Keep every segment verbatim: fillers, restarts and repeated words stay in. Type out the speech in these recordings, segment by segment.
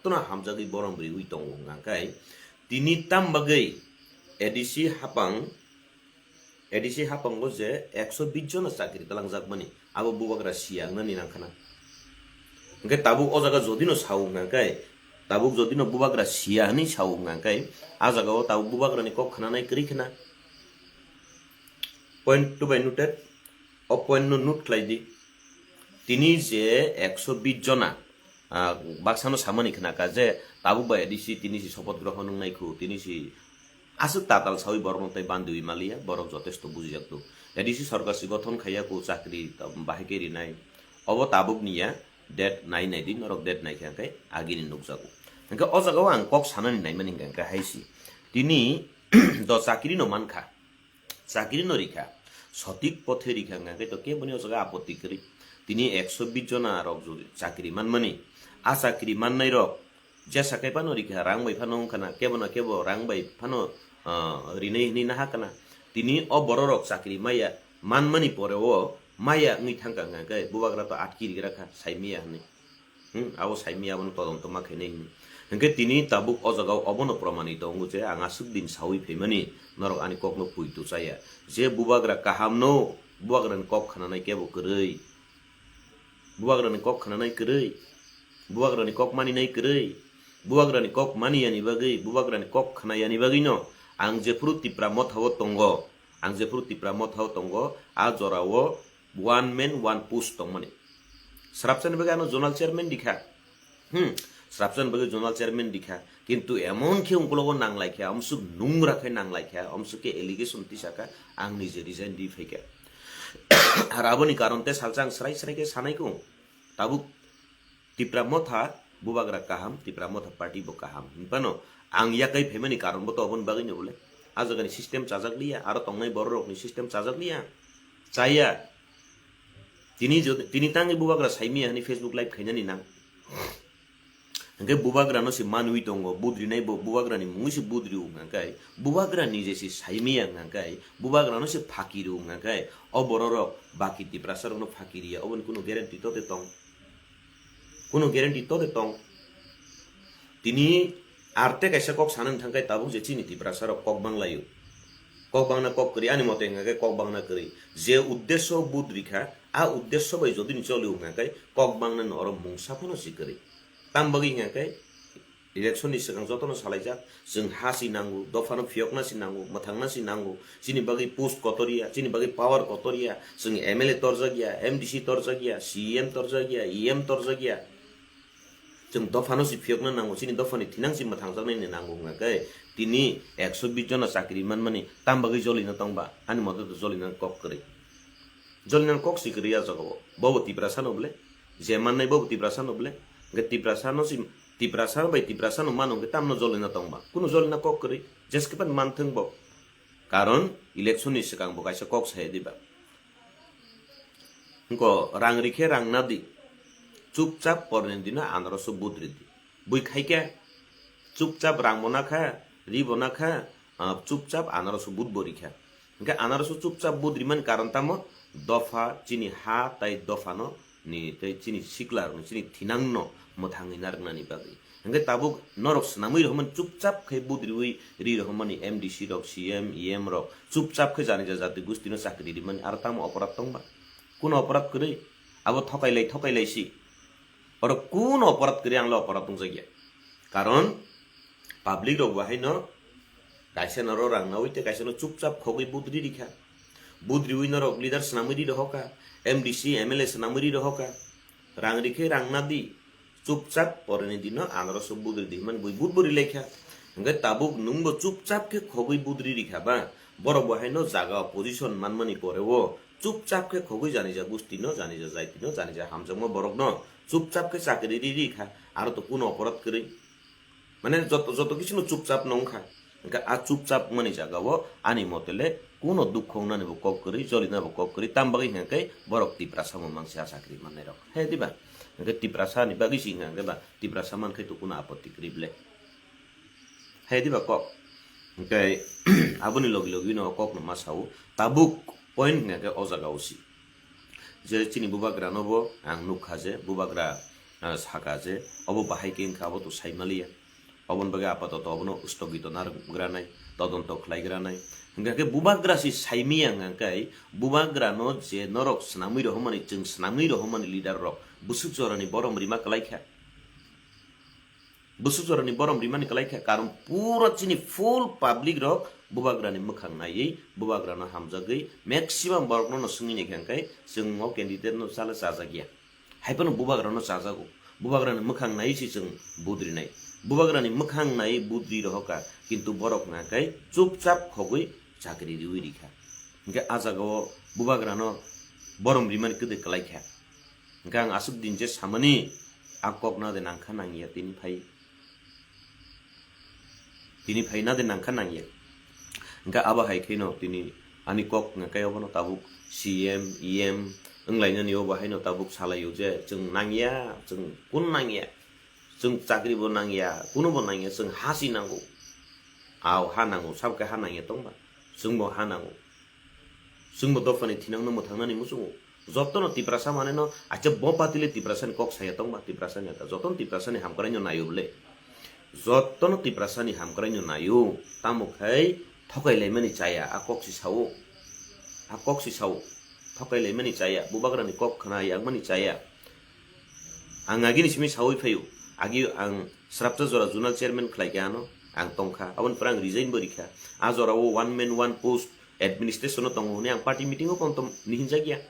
jotono hamjagwi borom riwi tongo hwnkha khe tini tam bagwi A D C hapang, A D C hapango je ekso bish jona chakri talangjakmani, abo bubagra siya wngnani nangkhana. Hwnkhe tabuk o jaga jodino sao hwnkha khe, tabuk jodino bubagra siya hwnwi sao hwnkha khe, a jagao tabuk bubagrani kok khnanai kwrwi khna. Point two by noted, o point no note khlai di. Tini je ekso bish jona, ah, baksano samani khna kha je tabuk bai A D C tini si sopoth grohon wngnai khu, tini si aswk tatal sawi borokno tei bandiwi maliya, borok jotesto bujijak tu. A D C sorkar si gothon khaiya khu, chakri bahai khe rinai. Obo tabuk niya, date nai nai di, norok date nai khe hwnkhe agini nukjago. Hwnkhe o jagao ang kok sanani naimani hwnkhe hai si. Tini do chakri no mankha. Chakri no rikha, sotik pothe rikha hwnkha khe to keboni o jaga apotti kwrwi. Tini ekso bish jona rok jodi chakri manmani, a chakri mannai rok jesa kai phano rikha, rang bai phano wngkha na, kebo na kebo rang bai phano, ah, rinai hwnwi naha kana. Tini o borok rok chakri maya manmani pore o maya wngwi thangkha hwnkha khe bubagra to atki rigra kha, sai maya hwnwi. Hmm, abo saimaya abono todonto ma khainai hwnwi. Hwnkhe tini tabuk o jagao obono promani tongo je ang aswk din sawi phaimani norok ani kokno puitu chaya. Je bubagra kahamno, bubagrani kok khnanai kebo kwrwi. Bubagrani kok khnanai kwrwi. Bubagrani kok maninai kwrwi. Bubagrani kok maniyani bagwi, bubagrani kok khnayani bagwino ang jephuru Tipra Mothao tongo, ang jephuru Tipra Mothao tongo, a jorao one man one post tongmani. Srapsani bagwi ano zonal chairman dikha. Hmm, srapsani bagwi zonal chairman dikha. Kintu emon khe ungkulogo nanglaikha, amsuk nungra khe nanglaikha, amsuk khe allegation tisaka, ang nije resign di phaikha. Ar aboni karon te salsa ang srai srai khe sanai kung. Tabuk Tipra Motha bubagra kaham, Tipra Motha party bo kaham. Hinphano ang yakai phaimani karon bo to oboni bagwi no bole. A jagani system chajak liya, aro tongnai borok rokni system chajak liya. Chaya. Tini jodi, tini tangwi bubagra saimiya hwnwi Facebook live khainani nang. Hwnkhe bubagrano se manwi tongo, budrinai bo bubagrani mungwi se budrio hwnkha khe, bubagra nije se saimiya hwnkha khe, bubagrano se phakiro hwnkha khe, o bororok baki Tiprasarokno phakiriya, oboni kunu guarantee to de tong? Kunu guarantee to de tong? Tini arte kaisa kok sanani thangkhe tabuk je chini Tiprasarok kok banglaio. Kok bangna kok kwrwi, ani mote hwnkha khe kok bangna kwrwi. Je uddesho budrikha, a uddesho bai jodi ni choli hwnkha khe kok bangna no oro mungsa phano si kwrwi. Tam bagwi hwnkha khe election ni swkang jotono salaijak, chwng ha si nango, dophano phiyokna si nango, mwthangna si nango, chini bagwi post kotor ya, chini bagwi power kotor ya, chwng M L A torjak ya, M D C torjak ya, C E M torjak ya, E M torjak ya. Chwng dophano si phiyokna nango, chini dophani thinang si mwthangjaknai ni nango hwnkha khe, tini ekso bish jona chakri manmani tam bagwi jolina tongba, ani mote to jolina kok kwrwi. Jolina kok si kwrwi a jagao. Bobo Tiprasa no bole? Je mannai bobo Tiprasa no bole? Hwnkhe Tiprasa no si, Tiprasa bai Tiprasa no mano hwnkhe tamno jolina tongba? Kunu jolina kok kwrwi, jeske pan manthwng bo. Karon election ni swkang bo kaisa kok sai diba. Hwnkhe rang rikhe rang nadi. Chupchap porni dino anoroso budri di. Bui khaikhe chupchap rang bo nakha, ri bo nakha, ah, chupchap anoroso bud bo rikha. Hwnkhe anoroso chupchap bud rimani karon tamo? Dopha chini ha tai dophano ni tei chini sikla rokni chini thinangno mwthangwi narwknani bagwi. Hwnkhe tabuk norok swnamwi rohormani chupchap khe budriwi ri rohormani M D C rok, C M, E M rok chupchap khe janija jati gustino chakri rimani aro tamo oporad tongba? Kuno oporad kwrwi? Abo thokailai thokailai si. Oro kuno oporad kwrwi, anglo oporad wngjakya. Karon public rok bo haino kaisa norok rang nawi tei kaisa no chupchap khogwi budri rikha. Budriwi norok leader swnamwi ri rohokha, M D C, M L A swnamwi ri rohokha. Rang rikhe rang nadi. Chupchap poreni dino anoroso budri di hwnmani bui bud bo rilaikha. Hwnkhe tabuk nwngbo chupchap khe khogwi budri rikha ba, borok bo haino jaga o position manmani pore o chupchap khe khogwi janija gustino, janija jaitino, janija hamjakma borokno chupchap khe chakri ri rikha, aro to kuno oporad kwrwi. Mane joto, joto kisu no chupchap no wngkha. Hwnkhe a chupchap wngmani jaga o ani mote le kuno dukho wngnani bo kok kwrwi, jolina bo kok kwrwi, tam bagwi hwnkhe borok Tiprasa bo mangsi a chakri mannai rok. He diba? Hwnkhe Tiprasa ni bagwi si hwnkhe ba Tiprasa mankhe to kuno apotti kwrwi ble. He diba kok? Hwnkhe aboni logi logi no kok no ma sao, tabuk point hwnkhe o jaga o si. Je chini bubagra no bo ang nukha je bubagra, ah, saka je obo bahai khe wngkha, abo to saimaliya. Oboni bagwi apatoto obono stogito narwkgranai, todonto khlaigranai. Hingkha khe bubagra si saimiya hingkha khe, bubagrano je norok swnamwi rohormani, chwng swnamwi rohormani leader rok bwswk jorani borom rima kwlaikha. Bwswk jorani borom rimani kwlaikha, karon pura chini full public rok bubagrani mwkhang naiwi, bubagrano hamjagwi, maximum borokno no swngwi naikha hingkha khe, chwng o candidate no sale chajakya. Hai phano bubagrano chajago. Bubagrani mwkhang naiwi se chwng budrinai. Bubagrani mwkhang naiwi budri rohorkha, kintu borok hingkha khe chupchap khogwi chakri riwi rikha. Hingkhe ah jagao bubagrano borom rimani kwdwi kwlaikha. Hingkhe ang aswk din je samani, a kokno de nangkha nangya tini phai. Tini phaina de nangkha nangya. Hingkhe abo hai kheno tini ani kok hingkhe obono tabuk C M, E M wnglainani obo haino tabuk salaio je chwng nangya, chwng kun nangya, chwng chakri bo nangya, kuno bo nangya, chwng ha si nango. Ao ha nango, sabkhe ha nangya tongba, chwngbo ha nango. Chwngbo dophani thinangno mwthangnani muchungo. Jotono Tiprasa maneno, acha bo party le Tiprasani kok saya tongba, Tiprasani ata. Jotono Tiprasani hamkraino naio bole. Jotono Tiprasani hamkraino naio. Tamo khai thokai laimani chaya, a kok si sao. A kok si sao. Thokai laimani chaya, bubagrani kok khna yakmani chaya. Ang agini simi sawi phaio. Agi ang srapsa jora zonal chairman khlai kha ano. Ang tongkha. Aboni pore ang resign bo rikha. A jora o one man one post administration o tongo hwnwi ang party meeting o ponto nihinjakya.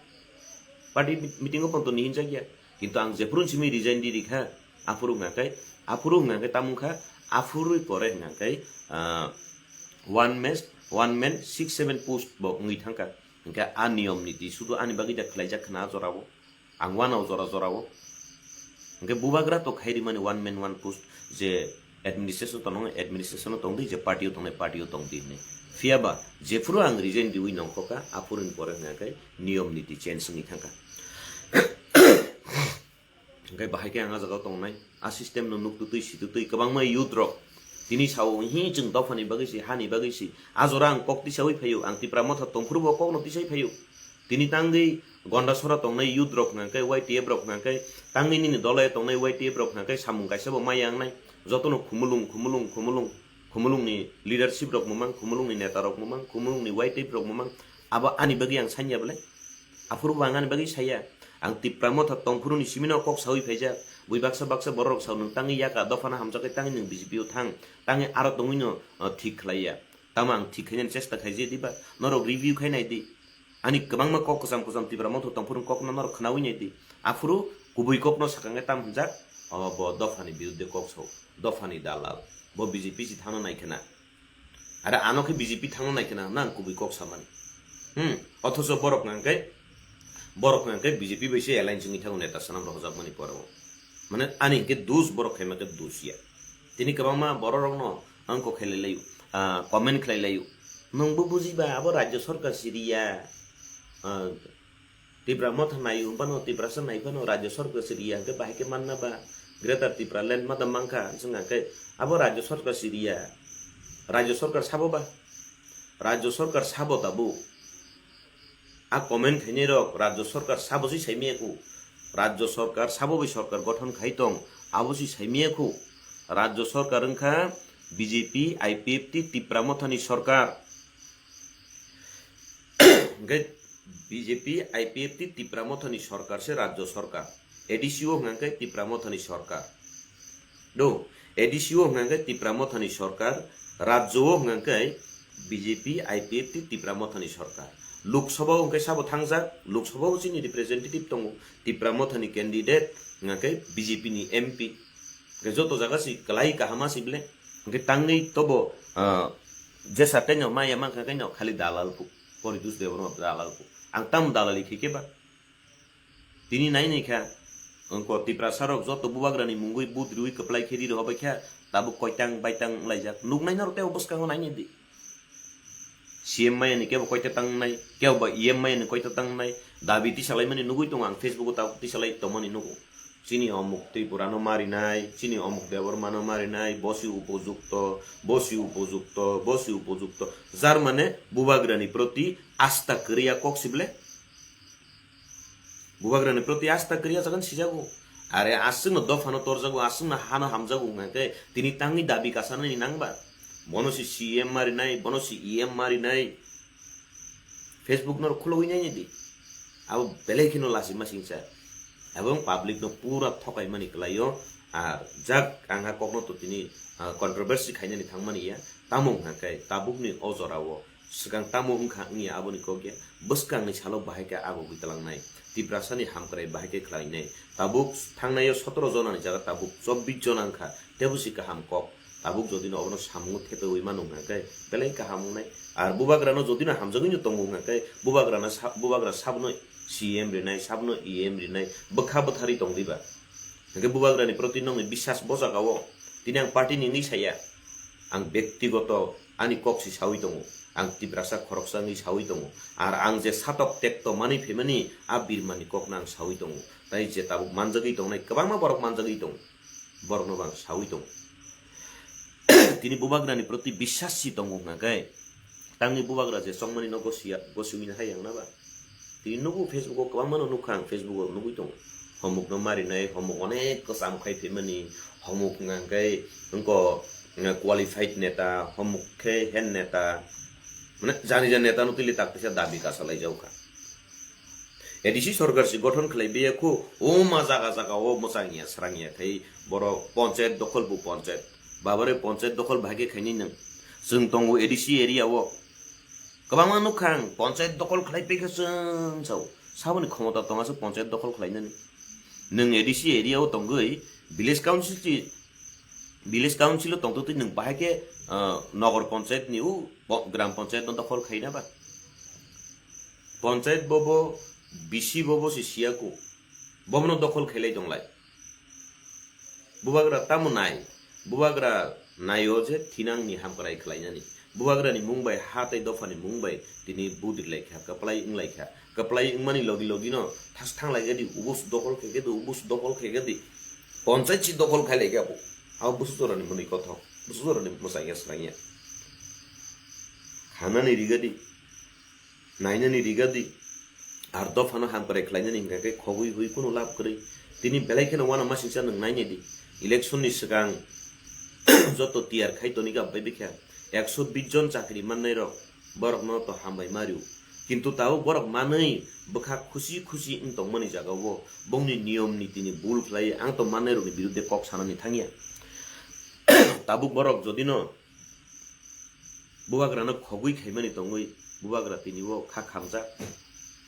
Party meeting o ponto nihinjakya. Kintu ang jephuru simi resign di rikha. Aphuru hwnga khe, aphuru hwnga khe tamung kha, aphuru pore hwnga khe, ah, one man, one man six seven post bo wngwi thangkha. Hingkhe a niyom niti sudu ani bagwi da khlaijak khna a jorao. Ang wanao jora jorao. Hingkhe bubagra to khai rimani one man one post je administration tongo, administration o tongdi, je party o tongnai, party o tongdi hinwi. Phiyaba jephuru ang resign diwi nongkhoka, aphuruni pore hwnga khe niyom niti change wngwi thangkha. Hingkhe bahai khe ang a jagao tongnai, a system no nuk tutui si tutui kwbangma youth rok tini sao, "Hi, chwng dophani bagwi si, hani bagwi si." A jora ang kok tisawi phaio, ang Tipra Motha tongphuru bo kokno tisai phaio. Tini tangwi Gondasora tongnai youth rok hwnka khe, Y T F rok hwnka khe, tangwi nini dole tongnai Y T F rok hwnka khe, samung kaisa bo maya wngnai. Jotono khumulung, khumulung, khumulung, khumulungni leadership rok mwmang, khumulungni neta rok mwmang, khumulungni Y T F rok mwmang. Abo ani bagwi ang sanya bole? Aphuru bo ang ani bagwi saya. Ang Tipra Motha tongphuruni simino kok sawi phaijak. Bui baksa baksa borok rok sao, "Nwng tangwi yaka dophano hamjakhe tangwi nwng B J P o thang, tangwi aro tongwi no, uh, thik khlaiya." Tamo ang thik khainani chesta khaijak diba? Norok review khai nai di. Ani kwbangma kok kwcham kwcham Tipra Motha tongphuru kokno norok khnawi nai di. Aphuru kubui kokno sakang khe tam hwnjak, "O bo dophani birudde kok sao, dophani dalal, bo B J P si thangna nai khna." Are ano khe B J P thangna nai khna nang kubui kok samani. Hmm, othocho borok hwnka khe, borok hwnka khe B J P bai se alliance wngwi thango neta swnam rohorjakmani poro. Mane ani hinkhe dus borok khaima khe dus ya. Tini kwbangma borok rokno ang kok khelai laio, ah, comment khlai laio. Nwngbo bujiba abo Rajya Sarkar si riya. Ah, Tipra Motha nai wng phano, Tiprasa nai phano, Rajya Sarkar se riya hwnkhe bahai khe manna ba, Greater Tipraland ma da mankha, wngkha khe abo Rajya Sarkar se riya. Rajya Sarkar sabo ba? Rajya Sarkar sabo tabuk? A comment khainai rok Rajya Sarkar sabo se saimaya khu. Rajya Sarkar sabo bai sarkar gothon khai tong, abo se saimaya khu. Rajya Sarkar wngkha B J P, I P F T, Tipra Mothani sarkar. Hwnkhe B J P, I P F T, Tipra Mothani sarkar se Rajya Sarkar. A D C o hwnkha khe Tipra Mothani sarkar. Do, A D C o hwnkha khe Tipra Mothani sarkar, Rajya o hwnkha khe B J P, I P F T, Tipra Mothani sarkar. Lok Sabha o hwnkhe sabo thangjak, Lok Sabha o chini representative tongo, Tipra Mothani candidate hwnkha khe B J P ni M P. Hwnkhe joto jaga si kwlai kaham si bile. Hwnkhe tangwi tobo, ah, jesa kaino maya mankha kaino khali dalal phu. Poritus Debbarma dalal phu. Ang tamo dalali khe khe ba? Tini nai nai kha, wngkha Tiprasa rok joto bubagrani mungwi but riwi kwplai khe ri rohor bai kha, tabuk koitang baitang wnglaijak. Nuknai norok tei o bwskango nai nai di. C M maya ni kebo koita tangnai, kebo ba E M maya ni koita tangnai, dabi tisalaimani nugwi tongo ang, Facebook o tabuk tisalai tongmani nugo. Chini omuk Tripura no marinai, chini omuk Debbarma no marinai, bosi upojukto, bosi upojukto, bosi upojukto. Jar mane bubagrani proti asta kwrwi a kok si bile? Bubagrani proti asta kwrwi a jagan sijago. Are aswkno dophano torjago, aswkno hano hamjago wngkha khe tini tangwi dabi kasanani nangba? Bono si C M marinai, bono si E M marinai. Facebook no khulogwi naini di. Abo belai kheno lachima singsa. Ebong public no pura thokaimani kwlaio. Ar jak ang ha kokno to tini, ah, controversy khainani thangmani ya. Tamo wngkha khe tabukni o jorao swkang tamo wngkha wngya aboni kok ya. Bwskangni salo bahai khe abo gwi talangnai. Tiprasani hamkrai bahai khe khlainai. Tabuk thangnaio sotoro jonani jaga tabuk chobbish jona wngkha. Tebo si kaham kok. Tabuk jodi no obono samungo thepewi mano wngkha khe belai kaham wngnai. Ar bubagrano jodi no hamjagwi no tongo wngkha khe bubagrano sa-, bubagra sabno C M rinai, sabno E M rinai, bwkha bwtharwi tong diba? Hwnkhe bubagrani proti nokni biswas bo jagao tini ang party ni wngwi saya. Ang bektigoto ani kok si sawi tongo. Ang Tiprasa khoroksa wngwi sawi tongo. Ar ang je satok tekto manwi phaimani a birmani kokno ang sawi tongo. Tai je tabuk manjagwi tongnai kwbangma borok manjagwi tongo. Borokno bo ang sawi tongo. Tini bubagrani proti biswas si tongo hwnkha khe, tangni bubagra je chongmani no gosi ya, gosiwi no hai ang na ba? Tini nugo Facebook o kwbangma no nukha ang, Facebook o nugwi tongo. Homok no marinai, homok onek kwcham khai phaimani, homok hwnkha khe wngko, eh, qualified neta, homok khe hen neta, mane jani jani neta no tili tak teisa dabi kasa lai jaukha. A D C sorkar si gothon khlai biya khu, o ma jaga jaga o mwchang ya, srang ya khai borok ponchayat dokhol bu ponchayat. Babare ponchayat dokhol bahai khe khaini nwng. Chwng tongo A D C area o. Kwbangma nukha ang ponchayat dokhol khlai pai khe chwng sao. Saboni khomota tong aswk ponchayat dokhol khlainani. Nwng A D C area o tongwi village council si, village council o tongtwtwi nwng bahai khe, ah, nogor ponchayat ni o po-, gram ponchayat no dokhol khaina ba? Ponchayat bobo, B C bobo se siya ko. Bobono dokhol khailai tonglai. Bubagra tamo nai? Bubagra naio je thinangni hamkrai khlainani. Bubagrani mung bai ha tei dophani mung bai tini budri lai kha, kwplai wng lai kha. Kwplai wngmani logi logi no thas thang lai gadi, ubus dokhol khe gadi, ubus dokhol khe gadi. Ponchayat si dokhol khai lai kha bo. Abo busu jorani mwnwi kothok, busu jorani mwchang ya swrang ya. Khanani rigadi. Nainani rigadi, ar dophano hamkrai khlainani hwnkha khe khogwi hwi kunu lab kwrwi. Tini belai kheno uanamasingcha nwng nainai di. Election ni swkang joto tiyar khai tonikha bai bikha ekso bish jon chakri mannai rok, borokno to hambai mario. Kintu tabuk borok manwi bwkha khusi khusi wng tongmani jagao bongni niyom nitini bul khlai ang to mannai rokni birudde kok sanani thangya. Tabuk borok jodino Bubagrano khogwi khaimani tongwi bubagra tini o kha khamjak.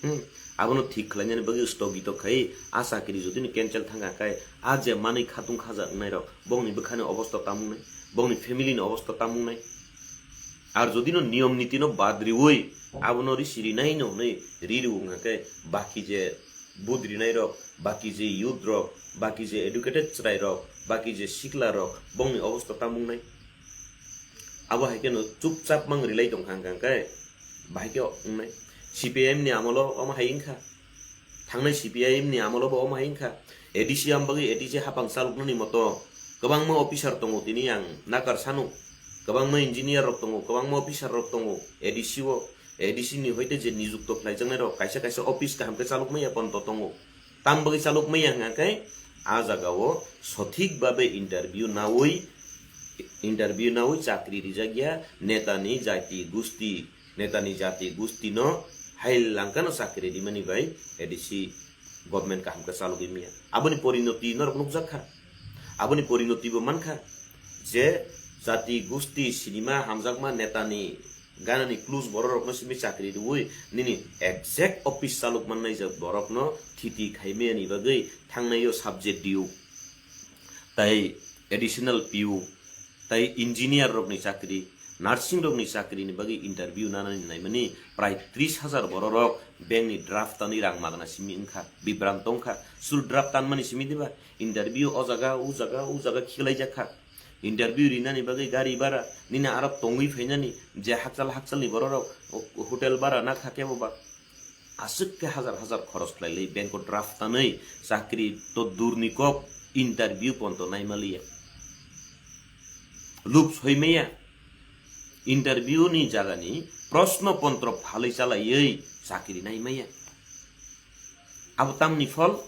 Hmm. Abono thik khlainani bagwi stogito khai a chakri jodi no cancel thangkha khai a je manwi khatung khajak wngnai rok bongni bwkhani obosta tamungnai, bongni family ni obosta tamungnai. Ar jodi no niyom niti no bad riwi abono risi rinai no hwnwi ri rw wngkha khe baki je budrinai rok, baki je youth rok, baki je educated chwrai rok, baki je sikla rok, bongni obosta tamungnai. Abo hai kheno chupchap mang rilai tongkha hwnkha hwnkhe, bahai khe wngnai. C P I M ni amolo omo hai wngkha. Thangnai C P I M ni amolo bo omo hai wngkha. A D C am bagwi A D C hapang chaloknani moto kwbangma officer tongo tini ang nakar sano. Kwbangma engineer rok tongo, kwbangma officer rok tongo A D C o. A D C ni hoite je nijukto khlaijaknai rok kaisa kaisa office kaham khe chalok maya ponto tongo. Tam bagwi chalok maya hwnkha khe a jaga o sothik babe interview nawi, interview nawi chakri rijak ya neta ni jati gusti, neta ni jati gusti no hai langkha no chakri rimani bai A D C government kaham khe chalogwi maya. Aboni porinoti norok nukjak kha. Aboni porinoti bo mankha je jati gusti sinima hamjakma neta ni gana ni close borok rokno simi chakri rwui nini exact office chalok mannai je borokno thiti khaimaya ni bagwi thangnai o subject D O tai additional P O tai engineer rokni chakri, nursing rokni chakri ni bagwi interview nanani naimani prai tris hajar bororok bank ni draft tanwi rang magna simi wngkha, bibranto wngkha. Sur draft tanmani simi diba? Interview o jaga, u jaga, u jaga khiklaijak kha. Interview rinani bagwi gari bara, nini aro tongwi phainani je hakchal hakchalni bororok hotel bara na kha kebo ba. Aswk khe hajar hajar khoros khlailai bank o draft tanwi chakri to durni kok interview ponto naimaliya. Lub soimaya interview ni jagani proshno pontro phalwi chalaiwi chakri naimaya. Abo tamni phol?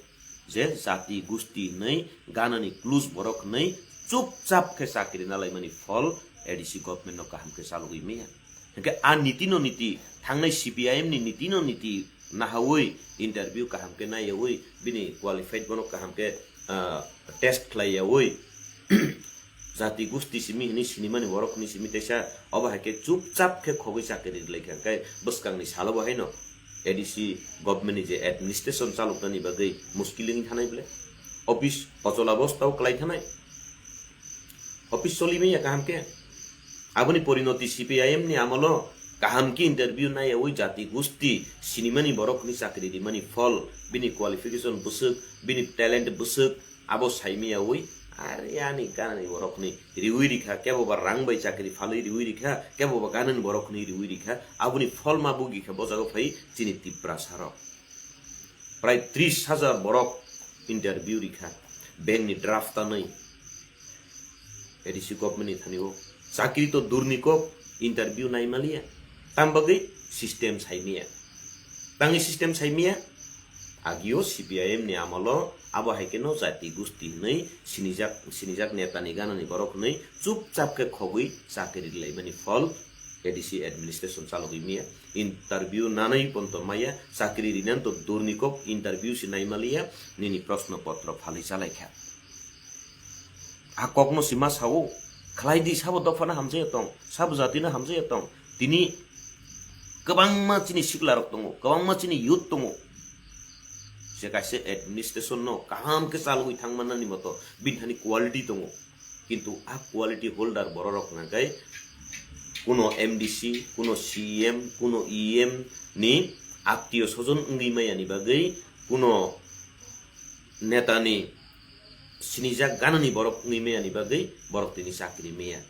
Je jati gusti hinwi ganani klus borok hinwi chupchap khe chakri nalaimani phol A D C government no kaham khe chalogwi maya. Hwnkhe a niti no niti thangnai C P I M ni niti no niti nahawi interview kaham khe naiyawi bini qualified bono kaham khe, ah, test khlaiyawi jati gusti simi hinwi sinimani borok hinwi simi teisa obo hai khe chupchap khe khogwi chakri rwlai kha hwnkhe bwskangni salo bo haino A D C government ni je administration chaloknani bagwi muskil wngwi thanai bwle. Office ochol abostao kwlai thanai. Office choli manya kaham khe. Aboni porinoti C P I M ni amolo kaham khe interview naiyawi jati gusti sinimani borok hinwi chakri rimani phol, bini qualification bwswk, bini talent bwswk, abo saimiyawi, are ani ganani borokni riwi rikha, kebo ba rang bai chakri phalwi riwi rikha, kebo ba ganani borokni riwi rikha, aboni pholma bugi kha bo jago phai chini Tiprasarok. Prai tris hajar borok interview rikha, bank ni draft tanwi. A D C government ni thani o chakri to durni kok interview naimaliya, tam bagwi system saimiya, tangwi system saimiya. Agio C P I M ni amolo abo hai kheno jati gusti hinwi sinijak, sinijak neta ni ganani borok hinwi chupchap khe khogwi chakri rwlaimani phol A D C administration chalogwi maya. Interview nanai ponto maya, chakri rinani to durni kok, interview si naimaliya, nini proshno potro phalwi chalaikha. A kokno si ma sao, khlai di, sabo dophano hamjaya tong, sabo jatino hamjaya tong. Tini kwbangma chini siklarok tongo, kwbangma chini youth tongo. Je kaisa administration no kaham khe chalwi thangmani moto bini thani quality tongo. Kintu a quality holder bororok hwnkhe kuno M D C, kuno C E M, kuno E M ni attiyo sojon wngwi maya ni bagwi, kuno netani sinijak ganani borok wngwi maya ni bagwi borok tini chakri maya,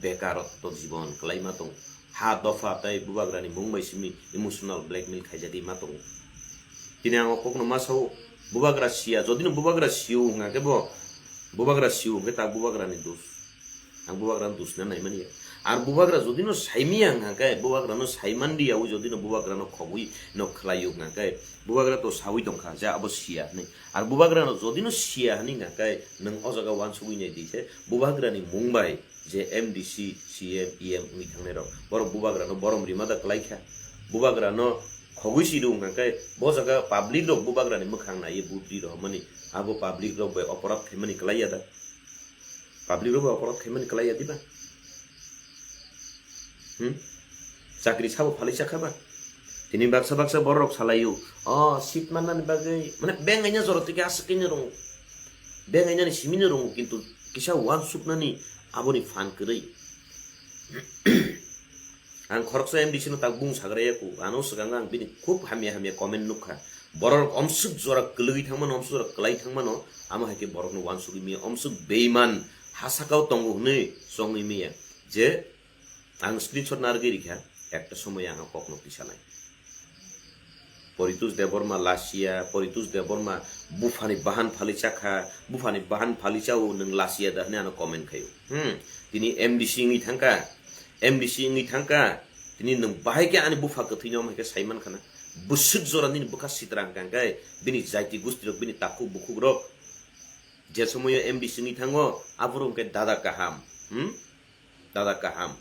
bekarotto jibon kwlaima tong. Ha dopha tei bubagrani mung bai simi emotional blackmail khaijagwi ma tongo. Tini ang o kokno ma sao, bubagra siya, jodino bubagra siyo hwnkha khe bo, bubagra siyo hwnkhe ta bubagrani dos. Ang bubagrano dusna naimani ya. Ar bubagra jodino saimiya hwnkha khe, bubagrano saimandiya o jodino bubagrano khogwi no khlaio hwnkha khe, bubagra to sawi tongkha je abo siya hinwi. Ar bubagrano jodino siya hinwi hwnkha khe, nwng o jaga uansugwi nai di se, bubagrani mung bai je M D C, C M, E M wngwi thangnai rok, borok bubagrano borom rima da kwlai kha. Bubagrano khogwi si rw hwnkha khe, bo jaga public rok bubagrani mwkhang naiwi vote ri rohormani, abo public rok bai oporadh khaimani kwlai ya da? Public rok bai oporadh khaimani kwlai ya diba? Hmm? Chakri sabo phalwi chakha ba? Tini baksa baksa borok salaio, o seat mannani bagwi, mane beng aina jora tike aswk kaino rongo. Beng ainani simino rongo, kintu kisa uansuknani aboni phan kwrwi. Ang khoroksa M D C no tak bung sagra ya ku, ano swkango ang bini khub hamya hamya comment nukha. Borok omswk jora kwlwi thangmano, omswk jora kwlai thangmano, amo hai khe borokno uansugwi mia, omswk beiman ha sakao tongo hwnwi chongwi mia. Je ang screenshot narwgwi rikha, ekta somoy ang kokno tisanai. Poritus Debbarma lasiya, Poritus Debbarma buphani bahan phali chakha, buphani bahan phali chao nwng lasiya da hwnwi ano comment khaio. Hmm, tini M D C wngwi thangkha, M D C wngwi thangkha, tini nwng bahai khe ani bupha kwthwino omo hai khe saiman khana. Bwswk jora nini bwkha sitra hwnkha hwnkhe bini jaiti gusti rok, bini takhuk bukhuk rok je somoyo M D C wngwi thango, aborok hwnkhe dada kaham, hmm? Dada kaham.